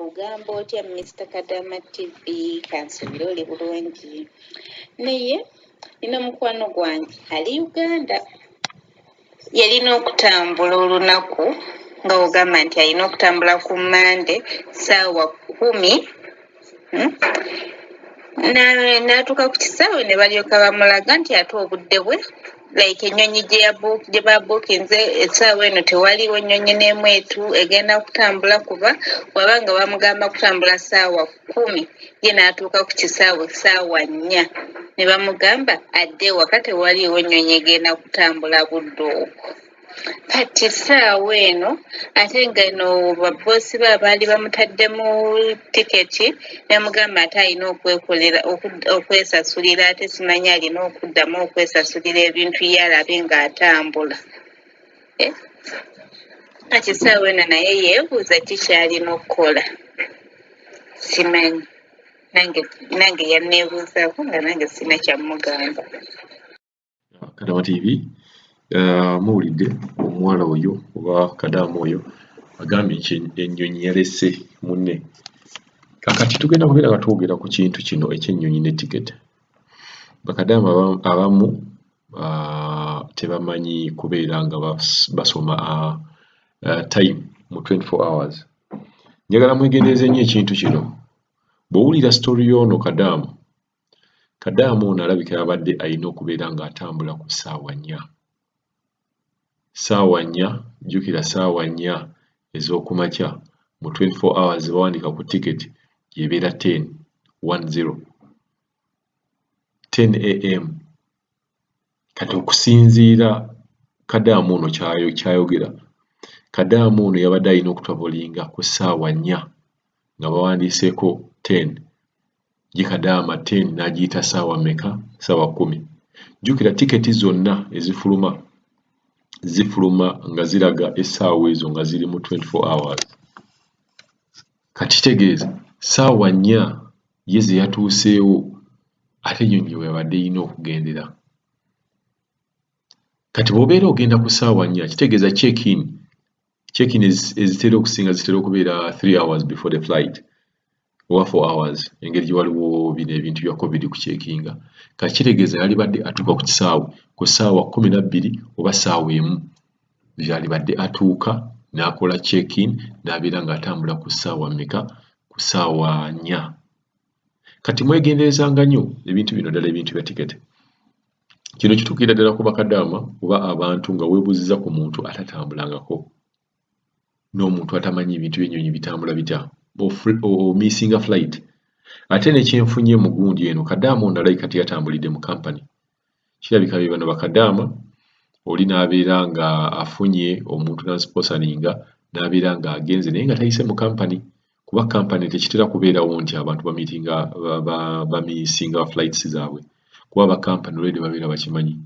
Ogamba otya Mr Kadama TV? Kansubire oli bulungi. Naye nina mukwano gwange ali Uganda, yalina okutambula olunaku nga ogamba nti alina okutambula ku Mande saawa 10, N'atuuka ku kisaawe ne balyoka bamulaga nti ate obudde bwe, like ennyonyi gye babuukinze essaawa eno tewaliwo nnyonyi n'emu etu egenda kutambula, kuba wabanga bamugamba kutambula saawa 10, ye n'atuuka ku kisaawe saawa 4 ne bamugamba adde ewaka, tewaliiwo nnyonyi egenda kutambula budde obwo. Kati essaawa eno ate nga eno baboosi be abaali bamutaddemu tiketi bamugamba ate alina okwekolera, okwesasulira, ate simanyi alina okuddamu okwesasulira ebintu ye alabe ng'atambula. Eh? Kati essaawa eno naye yeebuuza ki ky'alina okukola. Simanyi nange yanneebuuzaako nga nange sirina kyamugamba. Kadama TV, muwulidde omuwala oyo oba kadaama oyo agambye nti ennyonyi yalese munne. Kakati tugenda kubeera nga twogera ku kintu kino eky'ennyonyi ne tiketi. Bakadaama abamu tebamanyi kubeera nga basoma time mu 24 hours. Njagala mwegendereze nnyo ekintu kino. Bw'owulira story y'ono kadaama, kadaama ono alabika yabadde alina okubeera ng'atambula ku ssaawa 4. Ssaawa 4, jjukira ssaawa 4 ez'oku makya mu 24 hours ze bawandiika ku tiketi y'ebeera 10, 10, 10 a.m. Kati okusinziira kadaama ono ky'ayogera, kadaama ono yabadde alina okutravellinga ku ssaawa 4 nga bawandiiseeko 10, ye kadaama 10 n'agiyita ssaawa mmeka? Ssaawa 10. Jjukira tiketi zonna ezifuluma zifuluma nga ziraga essaawa ezo nga ziri mu 24 hours. Kati kitegeeza ssaawa 4 ye ze yatuuseewo ate ennyonyi we yabadde erina okugendera. Kati bw'obeera ogenda ku ssaawa 4, kitegeeza check in ezitera okusinga zitera okubeera 3 hours before the flight oba 4 hours, engeri gye waliwo bino ebintu bya COVID kucheckinga. Kati kitegeeza yalibadde atuuka ku kisaawe ku ssaawa 12 oba ssaawa 1, yalibadde atuuka n'akola check in n'abeera ng'atambula ku ssaawa mmeka? Ku ssaawa 4. Kati mwegenderezanga nnyo ebintu bino, ddala ebintu bya tiketi. Kino kituukira ddala ku bakadaama oba abantu nga weebuuzizza ku muntu atatambulangako n'omuntu atamanyi ebintu by'ennyonyi bitambula bitya, omissinga flight. Ate nekyenfunye mu gundi eno, kadaama ono alabika teyatambulidde mu kampani. Kirabika be bano bakadaama oli n'abeera nga afunye omuntu n'asponsoringa n'abeera ng'agenze naye nga tayise mu kampani, kuba kampani tekitera kubeerawo nti abantu bameetinga, bamissinga flights zaabwe, kuba aba kampani already babeera bakimanyi.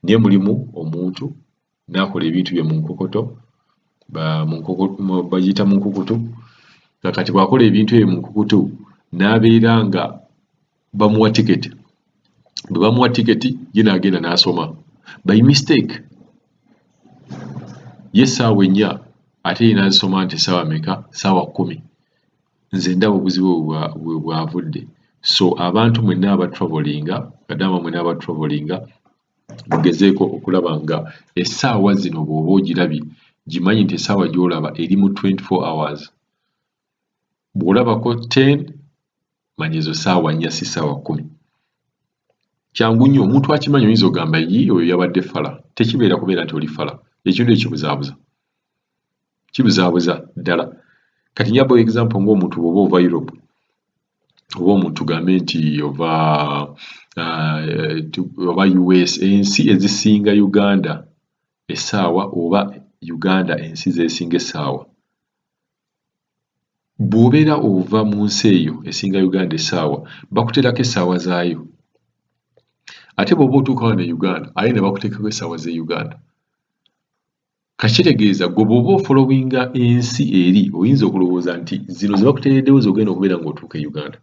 Naye mulimu omuntu n'akola ebintu bye mu nkokoto, bagiyita mu nkukutu. Kakati bw'akola ebintu ebyo mu nkukutu n'abeera nga bamuwa tiketi, bwe bamuwa tiketi ye n'agenda n'asoma by mistake ye essaawa 4, ate ye n'azisoma nti ssaawa mmeka? Ssaawa 10. Nze ndaba obuzibu bwe bwavudde. So abantu mwenna abatravellinga, kadaama mwenna abatravellinga, mugezeeko okulaba nga essaawa zino bw'oba ogirabye, gimanyi nti essaawa gy'olaba eri mu 24 hours. Bw'olabako 10, manya ezo ssaawa 4, si ssaawa 10. Kyangu nnyo omuntu akimanyi. Oyinza okugamba yi oyo yabadde fala. Tekibeera kubeera nti oli fala, ekintu ekyo kibuzaabuza, kibuzaabuza ddala. Kati njaba example ng'omuntu bw'oba ova Europe oba omuntu gambe nti oba US, ensi ezisinga Uganda essaawa oba Uganda ensi zeesinga essaawa, bw'obeera ova mu nsi eyo esinga Uganda essaawa, bakuteerako essaawa zaayo. Ate bw'oba otuuka wano e Uganda, aye ne bakuteekako essaawa z'e Uganda. Kakitegeeza gwe bw'oba ofollowinga ensi eri, oyinza okulowooza nti zino ze bakuteereddewo z'ogenda okubeera ng'otuuka e Uganda,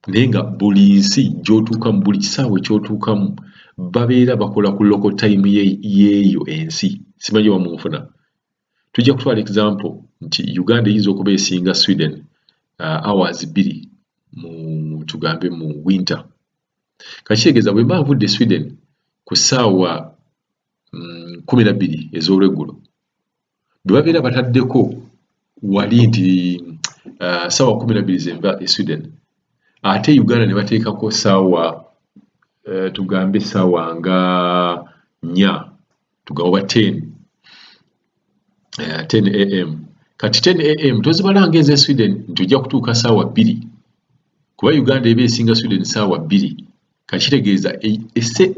naye nga buli nsi gy'otuukamu, buli kisaawe ky'otuukamu, babeera bakola ku local time y'eyo ensi. Simanyi oba munfuna. Tujja kutwala example nti Uganda eyinza okuba esinga Sweden hours 2 mu tugambe mu winter. Kakitegeeza bwe mba nvudde Sweden ku ssaawa 12 ez'olweggulo, bwe babeera bataddeko wali nti ssaawa 12 zenva e Sweden, ate Uganda ne bateekako ssaawa tugambe ssaawa nga 4, tugambe oba 10 am. Kati 10 am tozibala nga ez'e Sweden nti ojja kutuuka ssaawa 2, kuba Uganda eba esinga Sweden ssaawa 2. Kakitegeeza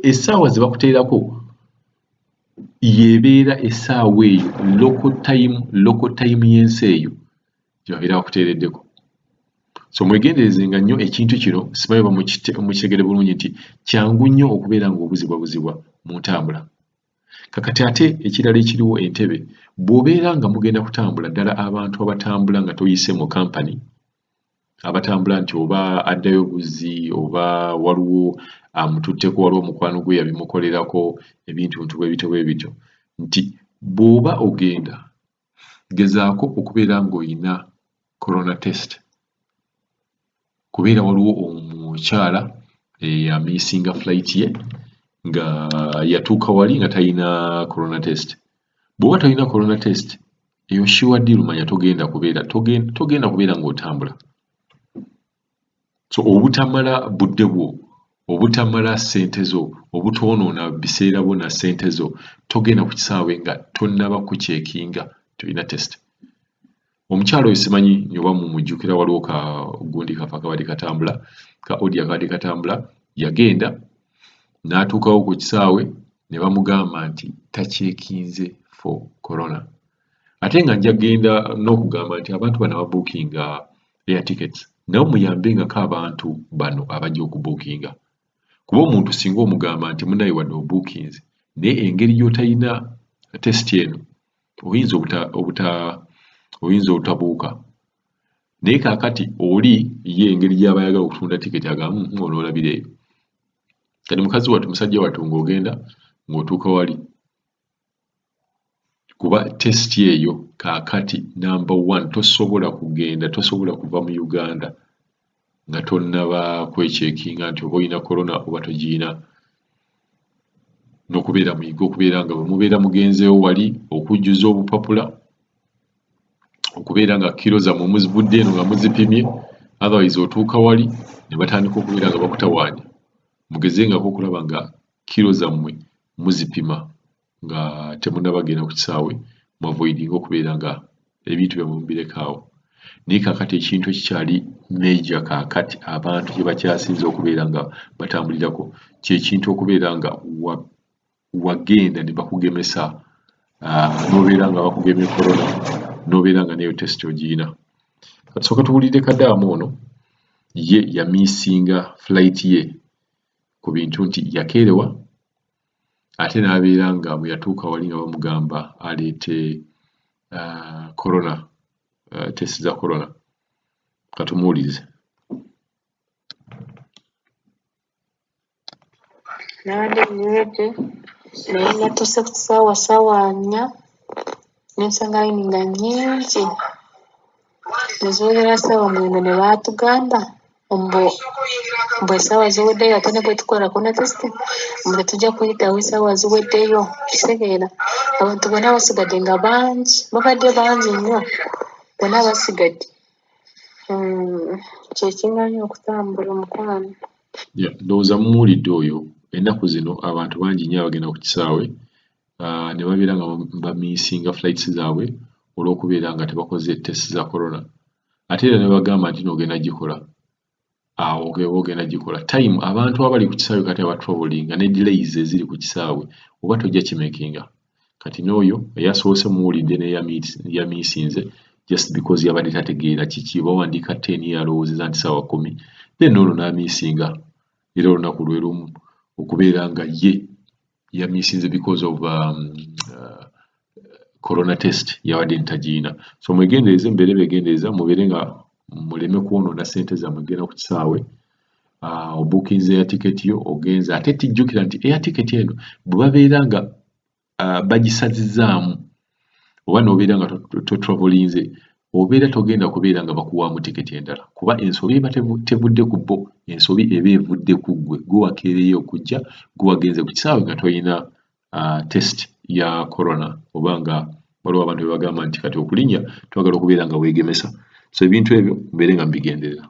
essaawa ze bakuteerako y'ebeera essaawa eyo local time, local time y'ensi eyo gye babeera bakuteereddeko. So mwegenderezenga nnyo ekintu kino. Simanyi oba mukitegere bulungi nti kyangu nnyo okubeera ng'obuzibwabuzibwa mu ntambula. Kakati ate ekirala ekiriwo, entebe, bw'obeera nga mugenda kutambula, ddala abantu abatambula nga toyise mu kampani, abatambula nti oba addayo buzzi oba waliwo amututteko, waliwo mukwano gwe yabimukolerako, ebintu ntu bwe bityo bwe bityo, nti bw'oba ogenda gezaako okubeera ng'oyina corona test, kubeera waliwo omukyala eyamiisinga flight ye nga yatuuka wali nga talina corona test. Bw'oba tolina corona test, eyo sure deal, manya togenda kubeera ng'otambula. So obutamala budde bwo, obutamala ssente zo, obutoonoona biseera bwo na ssente zo, togenda ku kisaawe nga tonnaba kucheckinga tolina test. Omukyala oyo simanyi oba mumujjukira, waliwo ka gundi kafe akabadde katambula, ka audio akabadde katambula. Yagenda n'atuukawo ku kisaawe ne bamugamba nti tacheckinze for corona. Ate nga nja genda n'okugamba nti abantu bano ababookinga air tickets nabo muyambengako abantu bano abajja okubookinga, kuba omuntu singa omugamba nti munnaye wadde obookinze, naye engeri gy'otalina test eno oyinza obutabuuka. Naye kaakati oli ye engeri gy'aba ayagala okutunda tiketi agamba, onoolabira eyo." Kati mukazi wattu, musajja wattu, ng'ogenda ng'otuuka wali kuba test eyo kaakati number one, tosobola kugenda, tosobola kuva mu Uganda nga tonnaba kwecheckinga nti oba oyina corona oba togiyina. N'okubeera muyige okubeera nga bwe mubeera mugenzeewo wali okujjuza obupapula, okubeera nga kiro zammwe muzivudde eno nga muzipimye. Otherwise otuuka wali ne batandika okubeera nga bakutawaanya. Mugezengako okulaba nga kiro zammwe muzipima nga temunnaba genda ku kisaawe, muavoidinga okubeera nga ebintu byammwe mubireka awo. Naye kaakati ekintu ekikyali major kaakati abantu kye bakyasinze okubeera nga batambulirako, kye kintu okubeera nga wagenda ne bakugemesa, n'obeera nga bakugemye corona, n'obeera nga neyo test ogiyina. Katusooke tuwulire kadaamu ono ye yamiisinga flight ye ku bintu nti yakeerewa, ate n'abeera nga bwe yatuuka wali nga bamugamba aleete corona test za corona. Katumuwulirize. Nabadde nywedde, naye natuuse ku kisaawe ssaawa 4 ne nsanga layini nga nnyingi ne ziwera ssaawa 9, ne baatugamba mbu essaawa ziweddeyo, ate ne bwe tukola corona test mbu tetujja kuyitawo, essaawa ziweddeyo. Kitegeera abantu bonna basigadde nga bangi, babadde bangi nnyo, bonna basigadde. Kye kiŋŋaanyi okutambula, omukwano. Ndowooza mumuwulidde oyo. Ennaku zino abantu bangi nnyo abagenda ku kisaawe ne babeera nga bamiisinga flights zaabwe olw'okubeera nga tebakoze test za corona. Ate era ne bagamba nti n'ogenda gikola awo oba ogenda gikola time abantu abali ku kisaawe kati abatravellinga ne delays eziri ku kisaawe oba tojja kimakinga. Kati n'oyo eyasoose muwulidde ne yamiisinze just because yabadde tategeera kiki, bawandiika 10, ye alowoozezza nti ssaawa 10, then n'olwo n'amiisinga era olunaku lwe lumu okubeera nga ye yamiisinze because of corona test yabadde ntagiyina. So mwegendereze, mubeere beegendereza, mubeere nga muleme kwonoona ssente zammwe genda ku kisaawe. Obookinze air ticket yo, ogenze, ate tijjukira nti air ticket eno bwe babeera nga bagisazizaamu. Oba n'obeera nga totravelinze, obeera togenda kubeera nga bakuwaamu tiketi endala, kuba ensobi eba tevudde ku bo, ensobi eba evudde ku ggwe. Gwe wakeereyo okujja, gwe wagenze ku kisaawe nga toyina test ya corona, oba nga waliwo abantu be bagamba nti kati okulinnya twagala okubeera nga weegemesa. So ebintu ebyo mubeere nga mubigenderera.